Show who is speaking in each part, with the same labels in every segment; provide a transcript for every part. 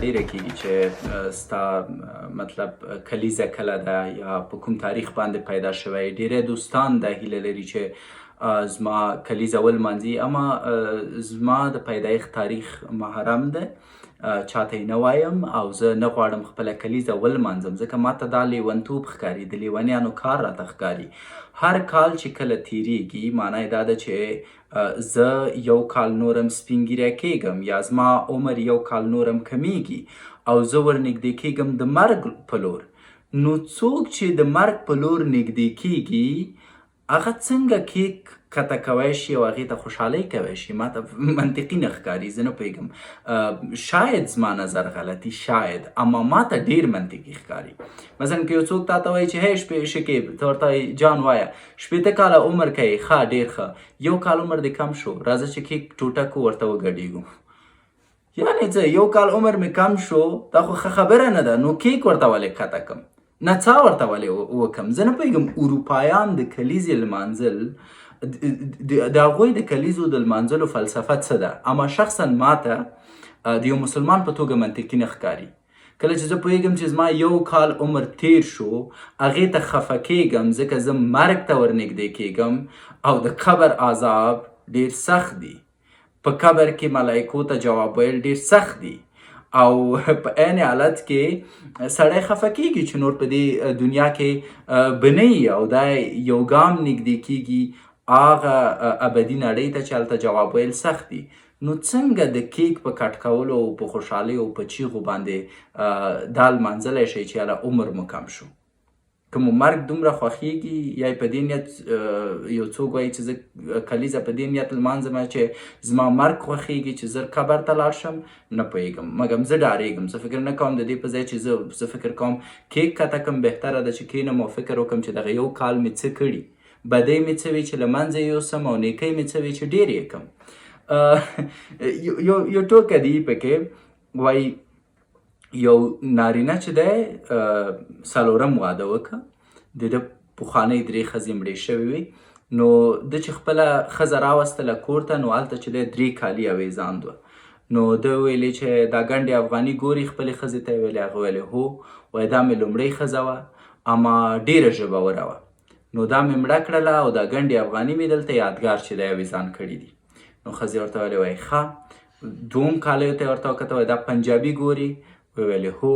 Speaker 1: ډیره کیږي چې ستا مطلب کلیزه کله ده یا په کوم تاریخ باندې پیدا شوی. ډیری دوستان دا هیله لري چې زما کلیزه ولمانځي، اما زما د پیدایښت تاریخ محرم ده، چاته یې نه وایم او زه نه غواړم خپله کلیزه ولمانځم، ځکه ماته دا لیونتوب ښکاري، د لیونیانو کار راته ښکاري. هر کال چې کله تیریږي معنی یې دا ده چې زه یو کال نورم سپین ږیری کیږم یا زما عمر یو کال نورم کمیږي او زه ورنږدې کیږم د مرګ په لور. نو څوک چې د مرګ په لور نږدې کیږي هغه څنګه کیک کته کوی شي او هغې ته خوشحالۍ کوی شي؟ ماته منطقي نه ښکاري، زه نه پوهېږم، شاید زما نظر غلطي، شاید، اما ماته ډیر منطقي ښکاري. مثلا که یو څوک تا ته وایي چې هی شپې شکیب، ته ورته وایي جان وایه 60 کاله عمر کوي، ښه ډیر ښه، یو کال عمر دې کم شو، راځه چې کیک ټوټه کو ورته وګډېږو. یعنې څه، یو کال عمر مې کم شو، دا خو ښه خبره نه ده، نو کیک ورته ولې کته کم، نڅا ورته ولې وکم؟ زه نه پوهېږم اروپایان د کلیزې لمانځل، د هغوی د کلیزو د لمانځلو فلسفه څه ده، اما شخصا ماته د یو مسلمان په توګه منطقي نه ښکاري. کله چې زه پوهېږم چې زما یو کال عمر تیر شو، هغې ته خفه کېږم، ځکه زه مرګ ته ورنږدې کېږم او د قبر عذاب ډیر سخت دی، په قبر کې ملایکو ته جواب ویل ډیر سخت دی، او په عین حالت کې سړی خفه کیږي چې نور په دې دنیا کې به نه وي او دا یو ګام نږدې کیږي هغه ابدي نړۍ ته چې هلته جواب ویل سخت دي. نو څنګه د کیک په کټ کولو او په خوشحالۍ او په چیغو باندې دا لمانځلی شئ چې یاله عمر مو کم شو؟ که مو مرګ دومره خوښیږي یا په دې نیت یو څوک وایي چې زه کلیزه په دې نیت لمانځم چې زما مرګ خوښیږي چې زر قبر ته لاړ شم، نه پوهېږم، مګم زه ډارېږم. زه فکر نه کوم د دې په ځای چې زه فکر کوم کیک کته کوم، بهتره ده چې کینم او فکر وکړم چې دغه یو کال مې څه کړي، بدۍ مې څه وي چې له منځه یې یوسم او نیکۍ مې څه وي چې ډېر یې کړم. یو ټوکه دی پکې وایي یو نارینه چې دی څلورم واده وکړه، د ده پخوانۍ درې ښځې مړې شوې وې، نو ده چې خپله ښځه راوستله کور ته، نو هلته چې دی درې کالي اویزان دوه. نو ده ویلې چې دا ګنډې افغاني ګوري، خپلې ښځې ته یې ویلې، هغه ویلې هو، وایي دا مې لومړۍ ښځه وه اما ډېره ژبوره وه، نو دا مې مړه کړله او دا ګنډې افغاني مې دلته یادګار چې دی اویزان کړي دي. نو ښځې ورته ویلې وایي ښه. دوم کالیو ته یې ورته وکتل، وایي دا پنجابي ګوري؟ ویلې هو.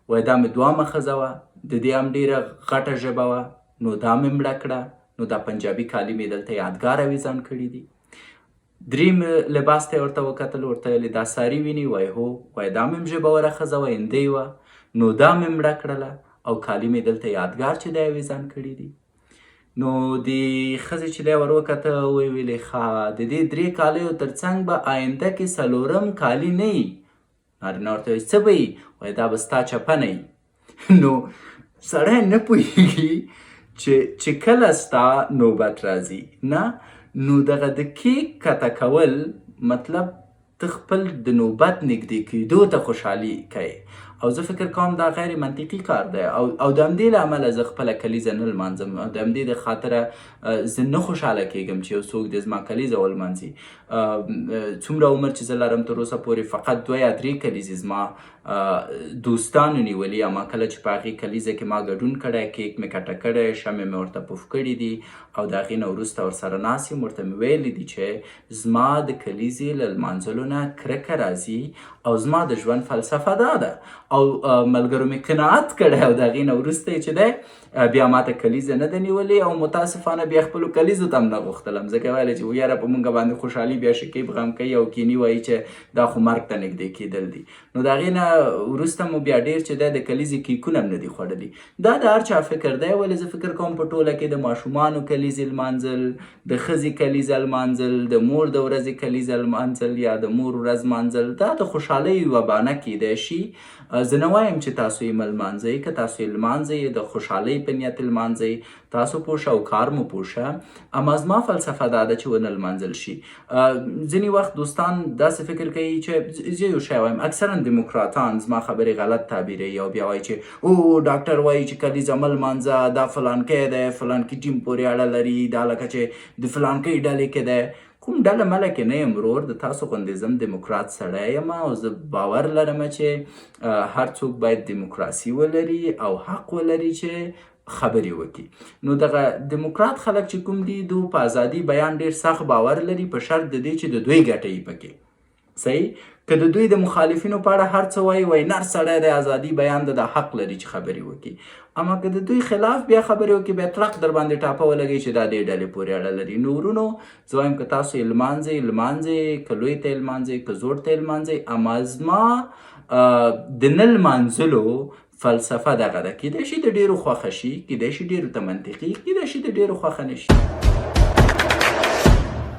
Speaker 1: وایي دا مې دوامه ښځه وه، د دې هم ډېره غټه ژبه وه، نو دا مې مړه کړه، نو دا پنجابي کالي مې دلته یادګار اویزان کړي دي. دریم لباس ته یې ورته وکتل، ورته ویلې دا ساري ویني؟ وایي هو. وایي دا مې هم ژبوره ښځه وه، هندۍ وه، نو دا مې مړه کړله او کالي مې دلته یادګار چې دی اویزان کړي دي. نو د ښځې چې دی ور وکته، ویې ویلې ښه، د دې درې کالیو تر څنګ به آینده کې څلورم کالي نه وي. نارینه ورته وایي څه به وي؟ وایي دا به ستا چپنه وي. نو سړی نه پوهېږي چې کله ستا نوبت راځي نه، نو دغه د کیک کته کول مطلب ته خپل د نوبت نږدې کېدو ته خوشحالي کوې، او زه فکر کوم دا غیر منطقي کار دی، او د همدې له امله زه خپله کلیزه نه لمانځم، د همدې د خاطره زه نه خوشحاله کېږم چې یو څوک دې زما کلیزه ولمانځي. څومره عمر چې زه لرم تر اوسه پورې فقط 2 یا 3 کلیزې زما دوستانو نیولي، اما کله چې په هغې کلیزه کې ما ګډون کړی، کیک مې کټه کړی، شمې مې ورته پف کړي دي، او د هغې نه وروسته ورسره ناست یم، ورته مې ویلي دي چې زما د کلیزې له لمانځلو نه کرکه راځي او زما د ژوند فلسفه دا ده، او ملګرو مې قناعت کړی، او د هغې نه وروسته یې چې دی بیا ماته کلیزه نه ده نیولې، او متاسفانه بیا خپلو کلیزو ته هم نه غوښتلم، ځکه ویل چې یاره په مونږ باندې خوشحالي بیا شکیب غم کوي او کینی وایي چې دا خو مرګ ته نږدې کېدل دي. نو د هغې نه وروسته مو بیا ډېر چې دی د کلیزې کیکونه هم نه دي خوړلي. دا د هر چا فکر دی، ولې زه فکر کوم په ټوله کې د ماشومانو کلیزې لمانځل، د ښځې کلیزه لمانځل، د مور د ورځې کلیزه لمانځل یا د مور ورځ لمانځل، دا د خوشحالۍ یوه بانه کیدای شي. زه نه وایم چې تاسو یې مه لمانځئ، که تاسو یې لمانځئ د خوشحالۍ په نیت لمانځئ، تاسو پوه شه او کار مو پوه شه، اما زما فلسفه دا ده چې ونه لمانځل شي. ځینې وخت دوستان داسې فکر کوي چې زه یو شی وایم، اکثرا دیموکراتان زما خبرې غلط تعبیروي او بیا وایي چې او ډاکټر وایي چې کلیزه مه لمانځه، دا فلانکی دی، فلانکي ټیم پورې اړه لري، دا لکه چې د فلانکۍ ډلې کې دی. کوم ډله مله کې نه یم ورور، د تاسو غوندې زم دیموکرات سړی یم او زه باور لرم چې هر څوک باید دیموکراسي ولري او حق ولري چې خبرې وکړي. نو دغه دیموکرات خلک چې کوم دي، دو په ازادي بیان ډیر سخت باور لري، په شرط د دې چې د دوی ګټه یې پکې صحیح. که د دوی د مخالفینو په اړه هر څه وایي، وایي نر سړی دی، ازادي بیان ده، دا حق لري چې خبرې وکړي. اما که د دوی خلاف بیا خبرې وکړي، بیا ترق در باندې ټاپه ولګوي چې دا دې ډلې پورې اړه لري. نو ورونو، زه وایم که تاسو یې لمانځئ، لمانځئ، که لوی ته یې لمانځئ، که زوړ ته یې لمانځئ، اما زما د نه لمانځلو فلسفه دغه ده. کیدای شي د ډېرو خوښه شي، کیدای شي ډېرو ته منطقي، کیدای شي د ډېرو خوښه نه شي.